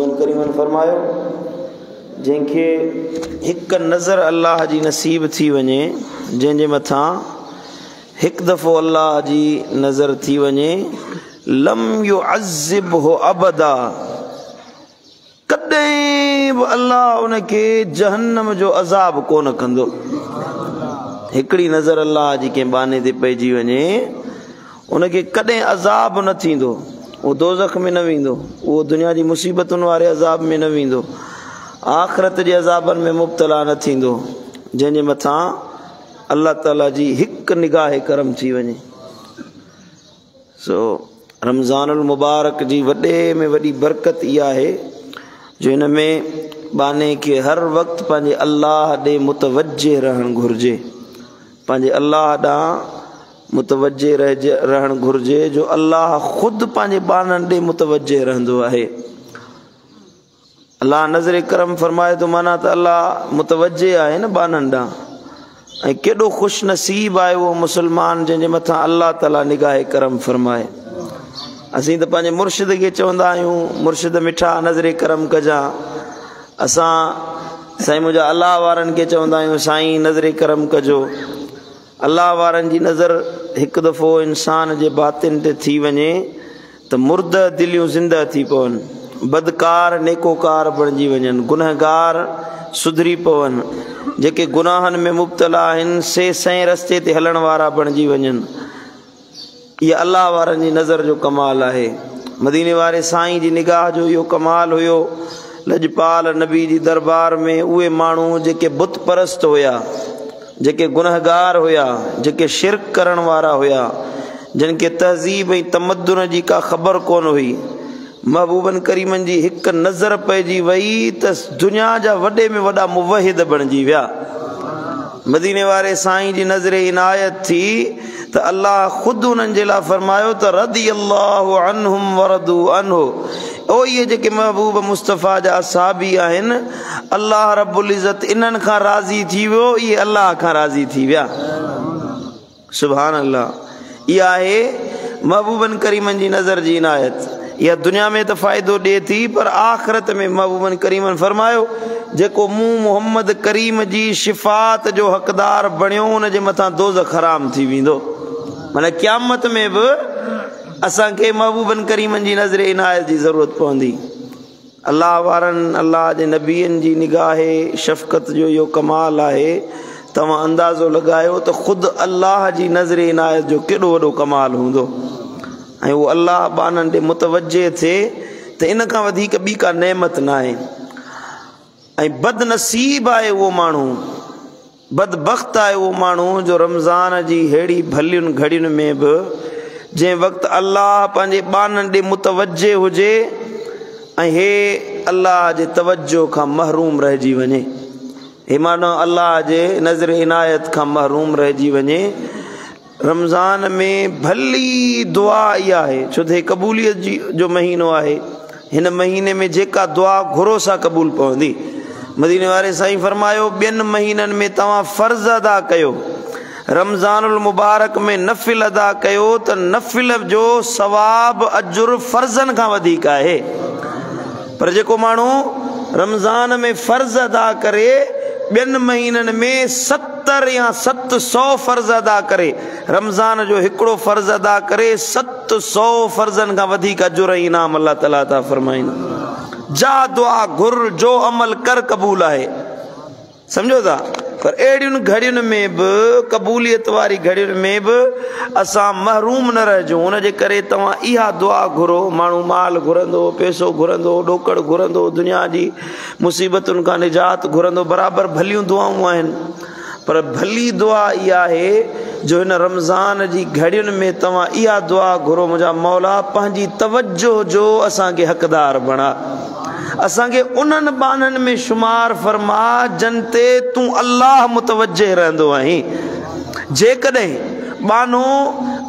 محبوبن ڪريمن فرمايو، جنهن کي هڪ نظر الله جي نصيب ٿي وڃي، جنهن جي مٿان هڪ دفعو الله جي نظر ٿي وڃي، لم يعذبه ابدا، ڪڏهن به الله ان کي جهنم جو عذاب ڪونه ڪندو. هڪڙي نظر الله جي ڪنهن ٻانهي تي پئجي وڃي، ان کي ڪڏهن عذاب نه ٿيندو، اهو دوزخ ۾ نه ويندو، اهو دنيا جي مصيبتن واري عذاب ۾ نه ويندو، آخرت جي عذابن ۾ مبتلا نه ٿيندو، جنهن جي مٿان الله تعالي جي هڪ نگاهه ڪرم ٿي وڃي. سو رمضان المبارڪ جي وڏي ۾ وڏي برڪت اها آهي جو هن ۾ ٻانهي کي هر وقت پنهنجي الله ڏي متوجه رهڻ گهرجي، پنهنجي الله ڏانهن متوجه رهڻ گهرجي، جو الله خود پنهنجي ٻانهن ڏي متوجه رهندو آهي. الله نظر ڪرم فرمائي ٿو، معنيٰ ته الله متوجه آهي نه ٻانهن ڏانهن، ۽ ڪيڏو خوش نصيب آهي اهو مسلمان جنهن جي مٿان الله تعاليٰ نگاهه ڪرم فرمائي. اسين ته پنهنجي مرشد کي چوندا آهيون، مرشد مٺا نظر ڪرم ڪجان. اسان سائين منهنجا الله وارن کي چوندا آهيون، سائين نظر ڪرم ڪجو. الله وارن جي نظر هڪ دفعو انسان جي باطن تي ٿي وڃي ته مرده دليون زنده ٿي پون، بدڪار نيڪوڪار بڻجي وڃن، گنهگار سڌري پون، جيڪي گناهن ۾ مبتلا آهن سي سئين رستي تي هلڻ وارا بڻجي وڃن. اها الله وارن جي نظر جو ڪمال آهي. مديني واري سائين جي نگاهه جو اهو ڪمال هيو. لڄپال نبي جي دربار ۾ اهي ماڻهو جيڪي بت پرست هيا، جيڪي گنهگار هيا، جيڪي شرڪ ڪرڻ وارا هيا، جن کي تهذيب ۽ تمدن جي ڪا خبر ڪونه هئي، محبوبن ڪريمن جي هڪ نظر پئجي وئي ته دنيا جا وڏي ۾ وڏا موحد بڻجي ويا. مديني واري سائين جي نظر عنايت ٿي ته الله خود انهن جي لاء فرمايو ته رضي الله عنهم ورضوا عنه. او اهي جيڪي محبوب مصطفيٰ جا اصحابي آهن، الله رب العزت انهن کان راضي ٿي ويو، اهي الله کان راضي ٿي ويا. سبحان الله. اها آهي محبوبن ڪريمن جي نظر جي عنايت. اها دنيا ۾ ته فائدو ڏئي ٿي، پر آخرت ۾ محبوبن ڪريمن فرمايو، جيڪو مون محمد ڪريم جي شفاعت جو حقدار بڻيو، ان جي مٿان دوزخ حرام ٿي ويندو. معنيٰ قيامت ۾ به اسان کي محبوبن ڪريمن جي نظر عنايت جي ضرورت پوندي. الله وارن، الله جي نبين جي نگاهه شفقت جو اهو ڪمال آهي. توهان اندازو لڳايو ته خود الله جي نظر عنايت جو ڪيڏو وڏو ڪمال هوندو، ۽ اهو الله ٻانهن ڏي متوجه ٿئي ته ان کان وڌيڪ ٻي ڪا نعمت ناهي. ۽ بدنصيب آهي اهو ماڻهو، بدبخت آهي اهو ماڻهو جو رمضان جي ههڙي ڀلين گهڙين ۾ به جنهن وقت الله پنهنجي ٻانهن ڏي متوجه هجي ۽ هي الله جي توجه کان محروم رهجي وڃي، هي ماڻهو الله جي نظر عنايت کان محروم رهجي وڃي. رمضان ۾ ڀلي دعا اها آهي، ڇو ته هي قبوليت جو مهينو آهي. هن مهيني ۾ جيڪا دعا گهرو سا قبول پوندي. مديني واري سائين فرمايو، ٻين مهينن ۾ توهان فرض ادا ڪيو، رمضان المبارڪ ۾ نفل ادا ڪيو ته نفل جو ثواب اجر فرضن کان وڌيڪ آهي. پر جيڪو ماڻهو رمضان ۾ فرض ادا ڪري، ٻين مهينن ۾ 70 يا 700 فرض ادا ڪري، رمضان جو هڪڙو فرض ادا ڪري، 700 فرضن کان وڌيڪ اجر ۽ انعام الله تعاليٰ عطا فرمائيندو. جا دعا گهر، جو عمل ڪر، قبول آهي. سمجهو ٿا؟ پر اهڙين گهڙين ۾ به، قبوليت واري گهڙين ۾ به اسان محروم نه رهجون. ان جي ڪري توهان اها دعا گهرو. ماڻهو مال گهرندو، پئسو گهرندو، ڏوڪڙ گهرندو، دنيا جي مصيبتن کان نجات گهرندو، برابر ڀليون دعائون آهن، پر ڀلي دعا اها آهي جو هن رمضان جي گهڙين ۾ توهان اها دعا گهرو، منهنجا مولا پنهنجي توجه جو اسان کي حقدار بڻا، اسان کي انهن ٻانهن ۾ شمار فرما جن تي تون الله متوجه رهندو آهين. جيڪڏهن ٻانهو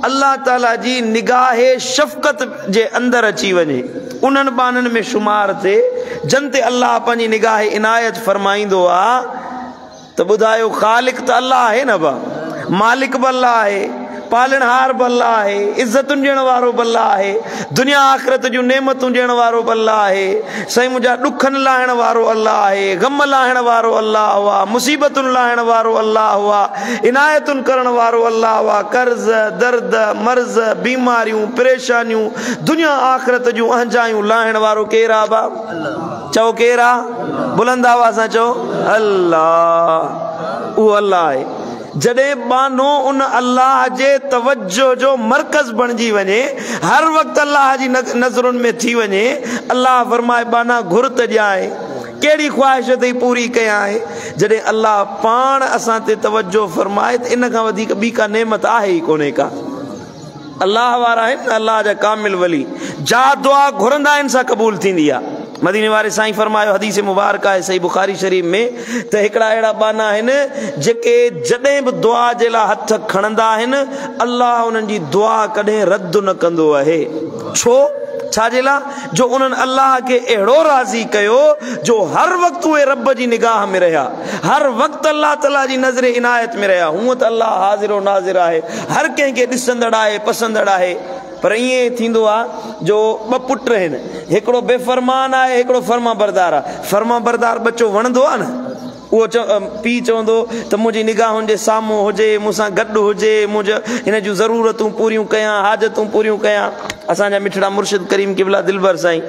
الله تعالي جي نگاهه شفقت جي اندر اچي وڃي، انهن ٻانهن ۾ شمار ٿئي جن تي الله پنهنجي نگاهه عنايت فرمائيندو آ، ته ٻڌايو خالق ته الله آهي نه با، مالڪ به الله آهي، پالڻهار به الله آهي، عزتن ڏيڻ وارو به الله آهي، دنيا آخرت جون نعمتون ڏيڻ وارو به الله آهي، سائين منهنجا ڏکن لاهڻ وارو الله آهي، غم لاهڻ وارو الله آ، مصيبتن لاهڻ وارو الله آ، عنايتن ڪرڻ وارو الله آ، قرض، درد، مرض، بيماريون، پريشانيون، دنيا آخرت جون اهنجايون لاهڻ وارو ڪير آ ڀا؟ چئو ڪير آ؟ بلند آواز سان چئو الله. اهو الله آهي. جڏهن ٻانهو ان الله جي توجه جو مرڪز بڻجي وڃي، هر وقت الله جي نظرن ۾ ٿي وڃي، الله فرمائي ٻانها گهر ته ڏيانء، ڪهڙي خواهش اٿئي پوري ڪيانء. جڏهن الله پاڻ اسان تي توجه فرمائي ته ان کان وڌيڪ ٻي ڪا نعمت آهي ئي ڪونهي ڪا. الله وارا آهن نه الله جا ڪامل ولي، جا دعا گهرندا آهن سا قبول ٿيندي آهي. مديني واري سائين فرمايو، حديث مبارڪ آهي صحيح بخاري شريف ۾، ته هڪڙا اهڙا ٻانها آهن جيڪي جڏهن به دعا جي لاء هٿ کڻندا آهن الله انهن جي دعا ڪڏهن رد نه ڪندو آهي. ڇو؟ ڇا جي لاء؟ جو انهن الله کي اهڙو راضي ڪيو جو هر وقت اهي رب جي نگاهه ۾ رهيا، هر وقت الله تعاليٰ جي نظر عنايت ۾ رهيا. هونء ته الله حاضر و ناظر آهي، هر ڪنهن کي ڏسندڙ آهي، پسندڙ آهي، پر ائين ٿيندو آهي جو ٻه پٽ آهن، هڪڙو بي فرمان آهي، هڪڙو فرمانبردار آهي. فرمانبردار ٻچو وڻندو آهي نه، اهو پيء چوندو ته منهنجي نگاهن جي سامهون هجي، مون سان گڏ هجي، منهنجو هن جون ضرورتون پوريون ڪيان، حاجتون پوريون ڪيان. اسان جا مٺڙا مرشد ڪريم قبله دلبر سائين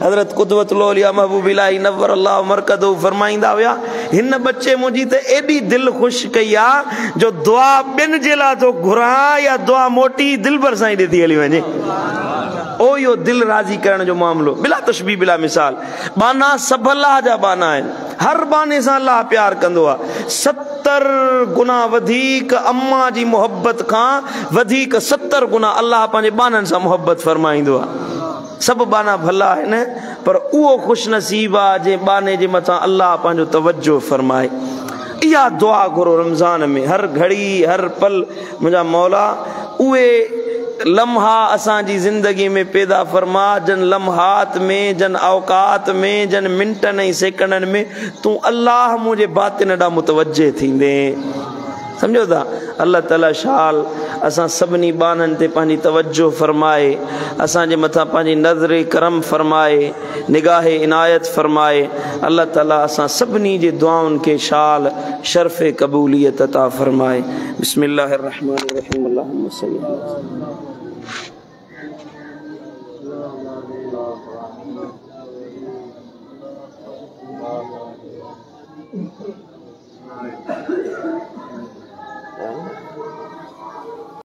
حضرت قدوة الاولياء محبوب الاهي نور الله مرقده فرمائيندا هيا، هن ٻچي منهنجي ته ايڏي دل خوش ڪئي آ جو دعا ٻين جي لاء ٿو گهران يا دعا موٽي دلبر سائين ڏي ٿي هلي وڃي. او اهو دل راضي ڪرڻ جو معاملو بلا تشبيه بلا مثال. ٻانها سڀ الله جا ٻانها آهن. هر ٻانهي سان الله پيار ڪندو آهي. ستر گنا وڌيڪ اما جي محبت کان وڌيڪ ستر گنا الله پنهنجي ٻانهن سان محبت فرمائيندو آهي. سڀ ٻانها ڀلا آهن پر اهو خوش نصيب آهي جنهن ٻانهي جي مٿان الله پنهنجو توجه فرمائي. اها دعا گهرو رمضان ۾ هر گهڙي هر پل منهنجا مولا اهي لمحا اسان جي زندگي ۾ پيدا فرما جن لمحات ۾ جن اوقات ۾ جن منٽن ۽ سيڪنڊن ۾ تون الله منهنجي باطن ڏانهن متوجه ٿيندين. سمجهو ٿا؟ الله تعالي شال اسان سڀني ٻانهن تي پنهنجي توجه فرمائي، اسان جي مٿان پنهنجي نظر ڪرم فرمائي، نگاهه عنايت فرمائي. الله تعالي اسان سڀني جي دعائن کي شال شرف قبوليت عطا فرمائي. بسم الله الرحمن الرحيم اللهم صل على.